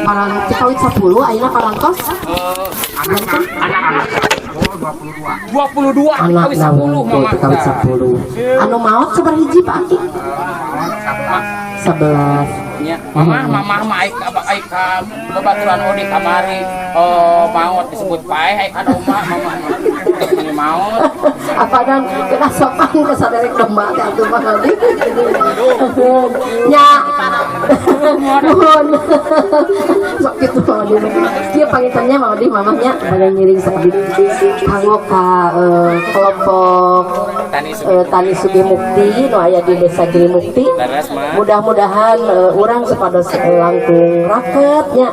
Paran kawit 10 ayeuna parantos Anak-anak 22. Anak kawit 10, wungkul. Mama. Kawit 10. Anu maot sabaraha hiji, Pak Aki? 11. Nya, mama mama mah aik aik ka babaturan odi kamari, oh, maot disebut paeh aik ka domba mama mah. Ini maot. Apa dan kena sopan ke saderek domba teh atuh mah di nya. Nuhun sok kitu Mang Odi. Kieu pangintennya Mang Odi, mamahnya bade ngiring sakedik kanggo ka kelompok Tani Sugih. Tani Sugih Mukti nu aya di Desa Giri Mukti. Leres, mah. Mudah-mudahan urang supados langkung raket nya.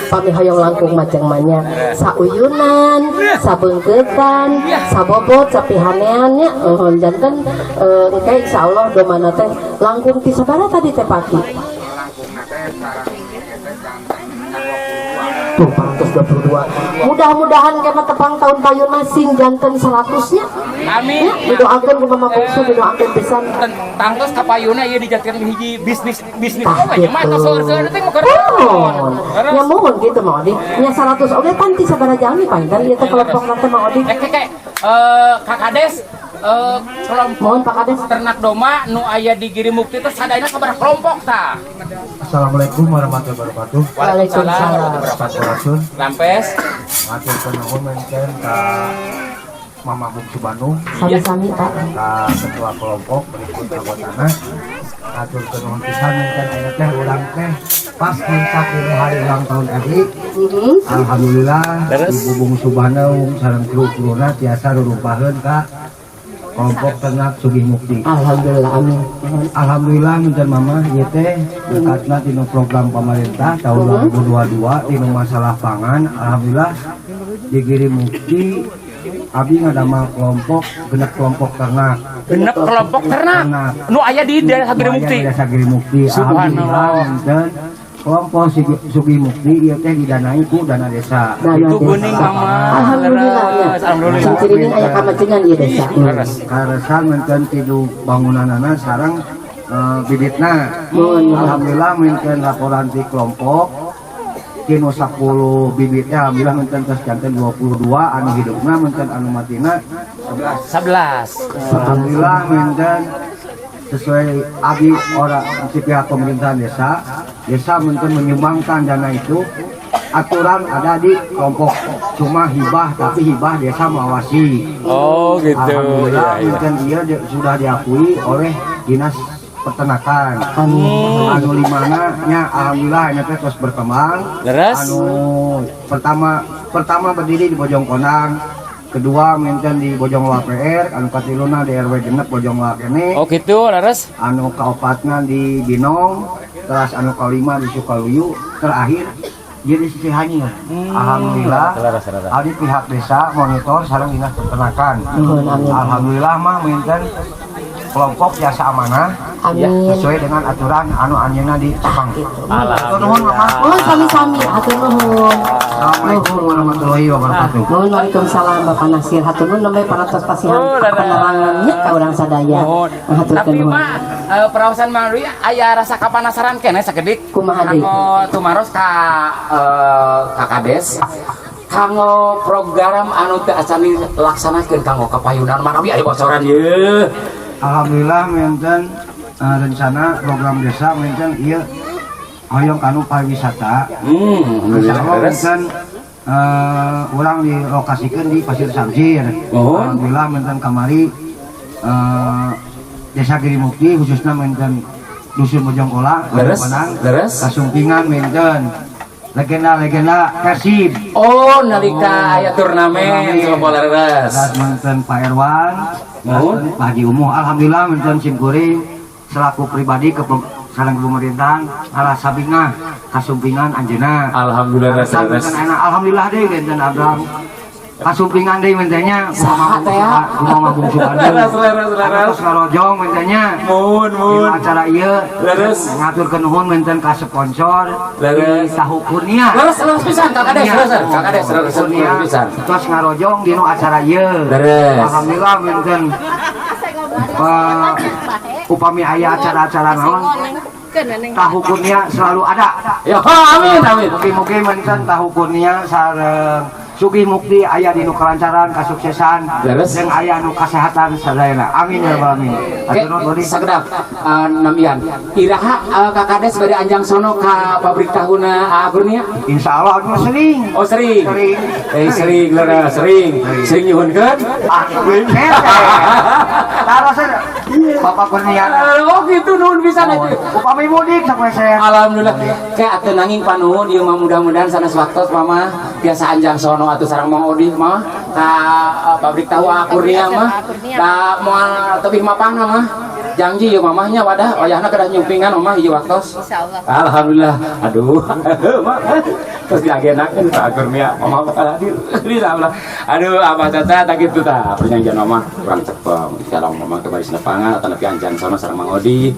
Pami hoyong langkung majeng manya sauyunan, sabeungkeutan, sabobot, sapihanean nya. Nuhun janten engke insyaallah domana teh langkung ti sabaraha tadi teh, Paki? Tuh, 422. Mudah-mudahan kema tepang tahun payun masing janten 100 nya. Amin. Ya, didoakeun ku Mama Bungsu, didoakeun pisan. Tangtos kapayuna ieu dijadikan hiji bisnis bisnis Tah, oge nya mah gitu. Tos seueur-seueur teh mah keur. Mohon. Ya mohon gitu Mang Odi. Nya 100 oge pan ti sabaraha jalmi panginten ieu teh kelompok teh, Mang Odi? Kayak Kak Kades, kelompok Mohon, Pak Kades. Ternak domba nu aya di Giri Mukti teh sadayana sabaraha kelompok tah? Assalamualaikum warahmatullahi wabarakatuh. Waalaikumsalam. Sampurasun. Rampes. Ngaturkeun nuhun menten ka Mama Bungsu Bandung, Sami-sami, Pak. Ka ketua kelompok berikut anggotana. Ngaturkeun nuhun pisan menten aya teh urang teh pas puncak dina hari ulang tahun RI. Alhamdulillah Ibu Bungsu Bandung sareng kru-kruna tiasa rurupaheun ka kelompok ternak Sugih Mukti. Alhamdulillah, amin. Mohon. Alhamdulillah minten mama ieu teh berkatna tinu program pemerintah tahun 2022 tinu masalah pangan. Alhamdulillah di Giri Mukti abdi ngadamel kelompok genep kelompok ternak. Genep kelompok ternak Ternak. Nu aya di Desa Giri Nu aya Mukti. di Desa Giri Mukti. Subhanallah. Alhamdulillah minten kelompok Sugih Mukti ieu teh didanai ku dana desa. Dana Itu desa. geuning, Mama. Alhamdulillah ya. Leres, alhamdulillah. Cirining aya kamajengan ieu desa. Leres. Karesan menten tidu bangunanana sareng bibitna. Mohon, mohon. Alhamdulillah menten laporan di kelompok tinu 10 bibitnya alhamdulillah menten tos janten 22 anu hidupna, menten anu matina 11. 11. Alhamdulillah menten sesuai abdi orang di pihak pemerintahan desa, desa menten menyumbangkan dana itu, aturan ada di kelompok, cuma hibah, tapi hibah desa mengawasi. Oh gitu. Alhamdulillah Iya. mungkin dia sudah diakui oleh dinas peternakan. Anu limana nya alhamdulillah ini teh terus berkembang. Leres. Anu pertama pertama berdiri di Bojong Konang, kedua menten di Bojong Loa PR, anu katiluna di RW 6 Bojong Loa kene, Oh gitu, leres. Anu kaopatna di Binong, terus anu kalima di Sukaluyu, terakhir jadi sisi hanyir. Alhamdulillah. Leres, leres. Abdi pihak desa monitor sareng dinas peternakan. Nuhun, amin. Alhamdulillah mah minten kelompok jasa amanah Amin. sesuai dengan aturan anu anjeunna di Jepang. Gitu. Alhamdulillah. Nuhun, Mama. Oh, sami-sami hatur nuhun. Assalamualaikum warahmatullahi wabarakatuh. Nuhun, waalaikumsalam Bapak Nasir. Hatur nuhun nembe parantos pasihan Oh, leres. penerangannya ka urang sadaya. Mohon. Hatur Tapi nuhun. mah perawasan Mang aya rasa kapanasaran keneh sakedik. Kumaha deui? Kanggo tumaros ka ka Kades. Kanggo program anu teu acan dilaksanakeun kanggo kapayunan manawi aya bocoran ye. Alhamdulillah menten rencana program desa menten ieu hoyong kanu pariwisata. Insya Allah menten urang dilokasikeun di Pasir Samsir. Mohon. Alhamdulillah menten kamari Desa Giri Mukti khususnya menten Dusun Bojongkola, Bojong Konang, Kasumpingan menten legenda-legenda Persib. Oh, nalika aya turnamen sepak bola, leres. Terus menten Pak Erwan, Mohon. terus Pak Haji Umuh. Alhamdulillah menten simkuring selaku pribadi ke sareng pemerintahan ala sabingah kasumpingan anjeunna. Alhamdulillah, leres, leres. Menten enak. Alhamdulillah deh menten abram kasumpingan deui mentenya. Saha teh ya? Kumaha Bungsu Bandung. Leres, leres, leres. Anu tos ngarojong mentenya. Mohon, mohon. Dina acara ieu ngaturkeun nuhun menten ka sponsor Leres. di Tahu Kurnia. Leres, leres pisan, Kak Kades, leres, Kak Kades, leres, Kurnia leres pisan. Terus ngarojong dina acara ieu. Alhamdulillah menten upami aya acara-acara naon Tahu kurnia selalu ada. Ya, amin, amin. Mugi-mugi menten tahu kurnia sareng Sugih Mukti aya di nu kelancaran, kasuksesan, jeung aya nu kasehatan sadayana. Amin ya rabbal alamin. Oke, sakedap namian. Iraha Kakades bade anjang sono ka pabrik tahuna Kurnia? Insyaallah anu sering. Oh, sering. Sering. Sering, leres, sering. Sering nyuhunkeun? Ah, taros Bapak Kurnia. Oh, gitu nuhun pisan atuh. Upami mudik sampai saya. Alhamdulillah. Kayak atuh nanging panuhun ieu mah mudah-mudahan sanes waktos mama biasa anjang sono atuh sareng Mang Odi mah ka pabrik tahu Kurnia mah da moal tebih mapahna mah janji ieu mamahnya wadah wayahna kedah nyumpingan mamah ieu waktos. Insyaallah. Alhamdulillah. Aduh. Terus diagenakeun Pak Kurnia mama bakal hadir. Insyaallah. Aduh abah Caca tak kitu tah perjanjian mama kurang cepeng. Insyaallah mama ke baris nepangan atau nepi anjang sono sareng Mang Odi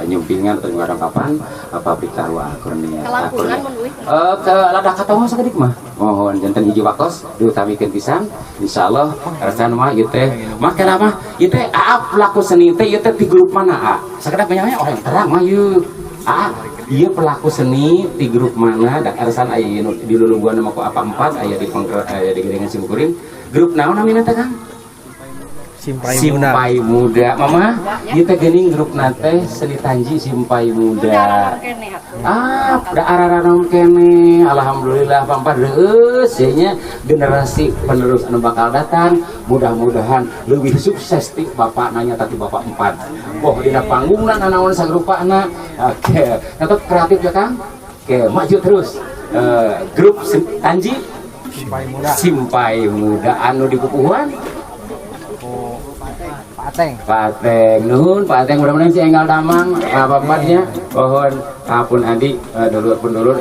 nyumpingan atau kapan pabrik tahu Kurnia. Kelangkungan mun euy. Ke ladah katongo sakedik mah. Mohon janten hiji waktos diutamikeun pisan. Insyaallah resan mah ieu teh mah kenapa ieu teh aa pelaku seni teh ieu teh ti grup mana aa? Sakedap banyak orang terang mah ieu. Aa ieu pelaku seni ti grup mana da resan aya nu di lulungguan mah ku apa empat aya di pengker aya di gedengan simkuring. Grup naon namina teh Kang? Simpai Muda. Simpai Muda. Mama, ieu teh geuning grupna teh seni tanji Simpai Muda. Ah, da araranom kene. Alhamdulillah pampa reueus nya generasi penerus anu bakal datang mudah-mudahan lebih sukses ti bapak nanya tadi bapak empat. Boh dina panggungna nanaon sagrupana. Oke, tetep kreatif ya Kang. Oke, maju terus. Grup Tanji Simpai Muda. Simpai Muda anu di Pupuhan. Pak Ateng. Pak Ateng, nuhun Pak Ateng mudah-mudahan si enggal damang apa-apanya pohon apun adi dulur pun dulur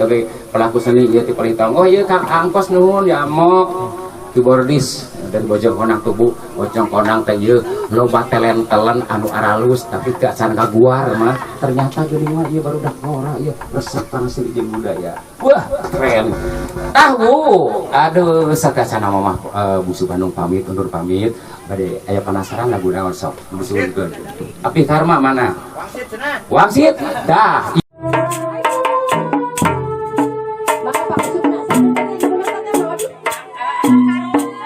pelaku seni ieu ti Palintang. Oh ieu Kang Angkos nuhun ya amok keyboardis dan Bojong Konang tubuh Bojong Konang teh ieu loba telen-telen anu aralus tapi teu acan kaguar mah ternyata geuning mah ieu barudak ngora ieu resep kana seni jeung budaya. Wah keren. Tahu aduh sakacana mamah Bungsu Bandung pamit undur pamit bade aya penasaran lagu naon sok disuhunkeun. Api Karma mana? Wangsit cenah. Wangsit dah. Maka Pak Ucup nak Ucup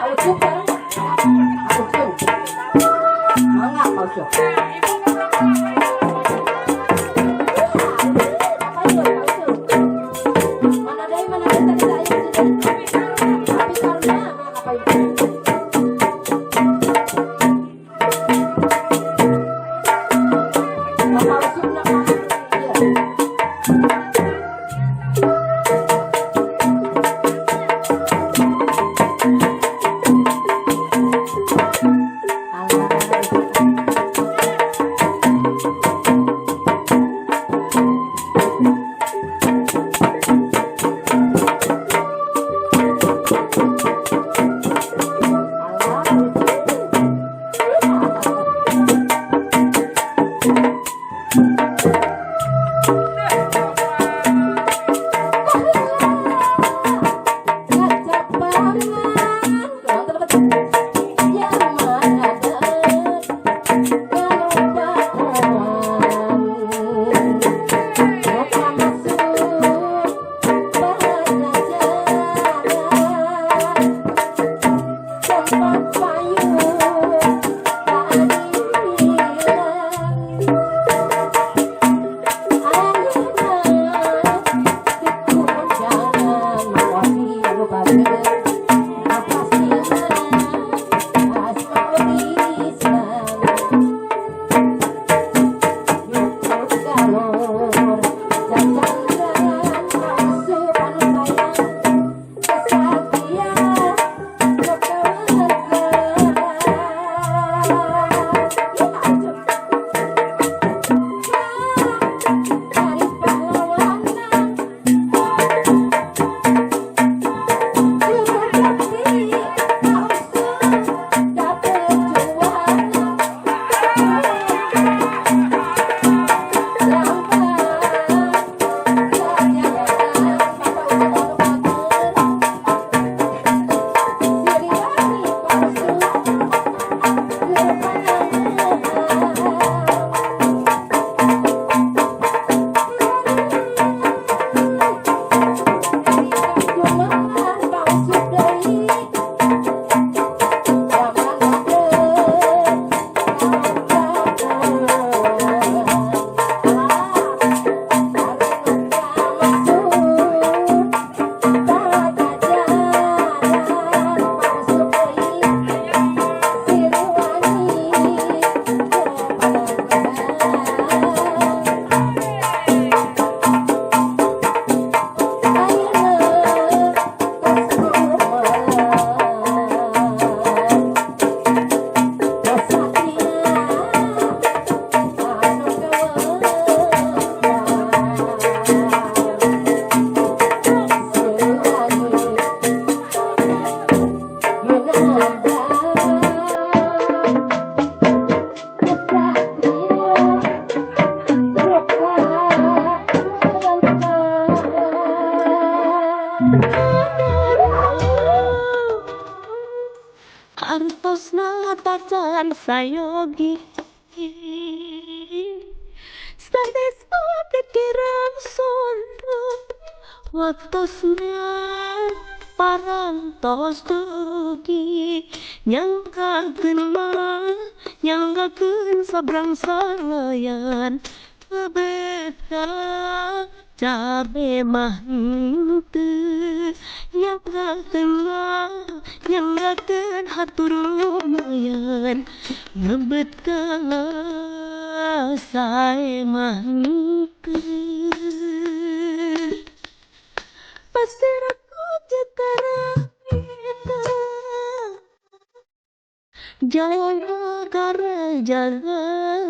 Ucup. Mangga Pak Ucup. Mana deui mana deui tadi aya Api Karma mangga Pak Ibu. Bapak Ucup nak iya. Sayogi. Sanes oge kirang sono, waktosna parantos dugi. Nyanggakeun mah nyanggakeun sabrang salayan, beta cabe mah henteu. Nyanggakeun mah nyanggakeun hatur lumayan, ngebet kalah sae mah henteu. Pasir aku jakarta, jalan jalan.